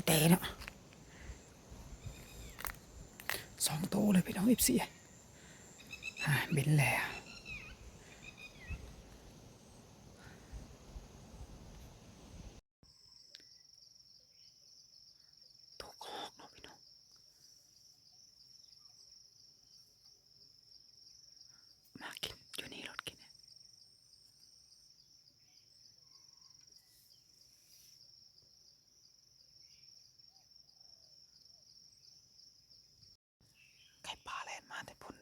ແຕ່ໆ ເນາະ ສອງໂຕເລີຍພີ່ນ້ອງ ເອັຟຊີ ອ່າ ບິນແລ້ວ. ໂຕກະຮອກເນາະພີ່ນ້ອງ ມາກິນຢູ່ນີ້ໂລດກິນ. ໄກ່ປ່າແລ່ນມາແຕ່ພຸ້ນ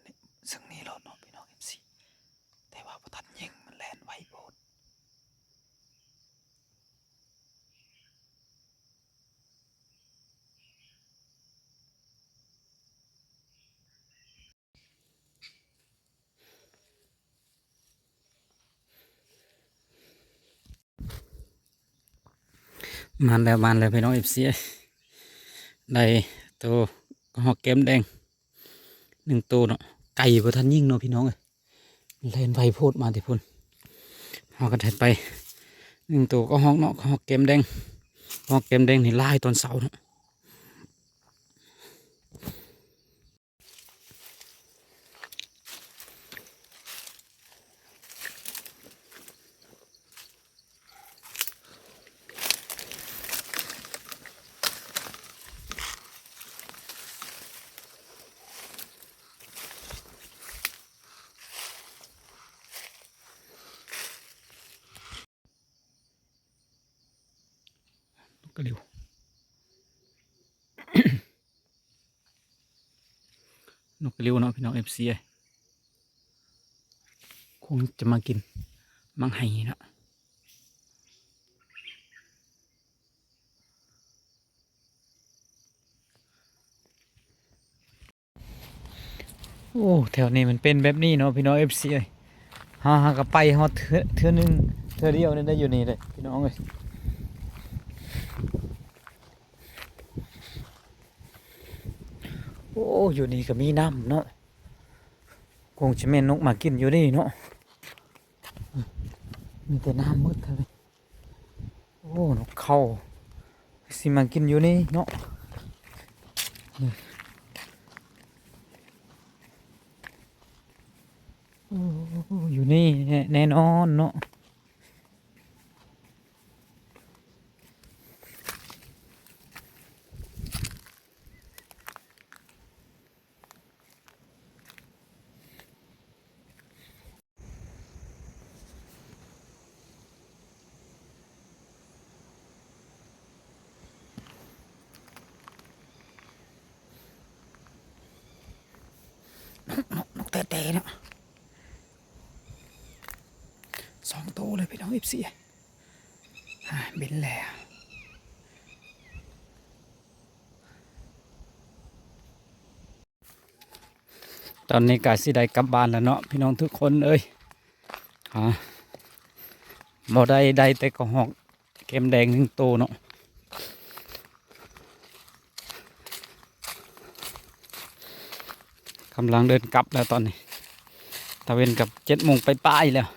ເຊິ່ງນີ້ໂລດເນາະພີ່ນ້ອງ ເອັຟຊີ ແຕ່ວ່າບໍ່ທັນຍິງ ມັນແລ່ນໄວໂພດ. ມາແລ້ວ ມາແລ້ວພີ່ນ້ອງ ເອັຟຊີ ໄດ້ໂຕກະຮອກແກ້ມແດງໜຶ່ງໂຕເນາະ. ໄກ່ບໍ່ທັນຍິງເນາະພີ່ນ້ອງເອີຍ ແລ່ນໄວໂພດມາແຕ່ພຸ້ນ. ເຮົາກະໄດ້ໄປໜຶ່ງໂຕກະຮອກເນາະ ກະຮອກແກ້ມແດງ. ກະຮອກແກ້ມແດງນີ້ຫຼາຍຕອນເຊົ້າເນາະ. ນົກກະຫຼິວ ນົກກະຫຼິວເນາະພີ່ນ້ອງ ເອັຟຊີ ເອີຍ ຄົງຈະມາກິນໝາກໄຮເນາະ. ໂອ້ ແຖວນີ້ມັນເປັນແບບນີ້ເນາະພີ່ນ້ອງ ເອັຟຊີ ເອີຍ ເຮົາຫາກະໄປຮອດເທື່ອ ເທື່ອໜຶ່ງ ເທື່ອດຽວນີ້ໄດ້ ຢູ່ນີ້ເດ້ພີ່ນ້ອງເອີຍ. ໂອ້ ຢູ່ນີ້ກະມີນ້ຳເນາະ ຄົງຈະແມ່ນນົກມາກິນຢູ່ນີ້ເນາະ ມີແຕ່ນ້ຳໝົດເລີຍ. ໂອ້ ນົກເຂົາຊິມາກິນຢູ່ນີ້ເນາະ. ໂອ້ ຢູ່ນີ້ແນ່ນອນເນາະ. ນົກ ນົກ ນົກແຕ່ໆ ເນາະ ສອງໂຕເລີຍພີ່ນ້ອງ ເອັຟຊີ ອ່າ ບິນແລ້ວ. ຕອນນີ້ກະຊິໄດ້ກັບບ້ານແລ້ວເນາະພີ່ນ້ອງທຸກຄົນເອີຍ. ອ່າ ບໍ່ໄດ້ ໄດ້ແຕ່ກະຮອກແກ້ມແດງໜຶ່ງໂຕເນາະ. ກຳລັງເດີນກັບແລ້ວຕອນນີ້ ຕາເວັນກັບເຈັດໂມງປາຍໆ ແລ້ວ.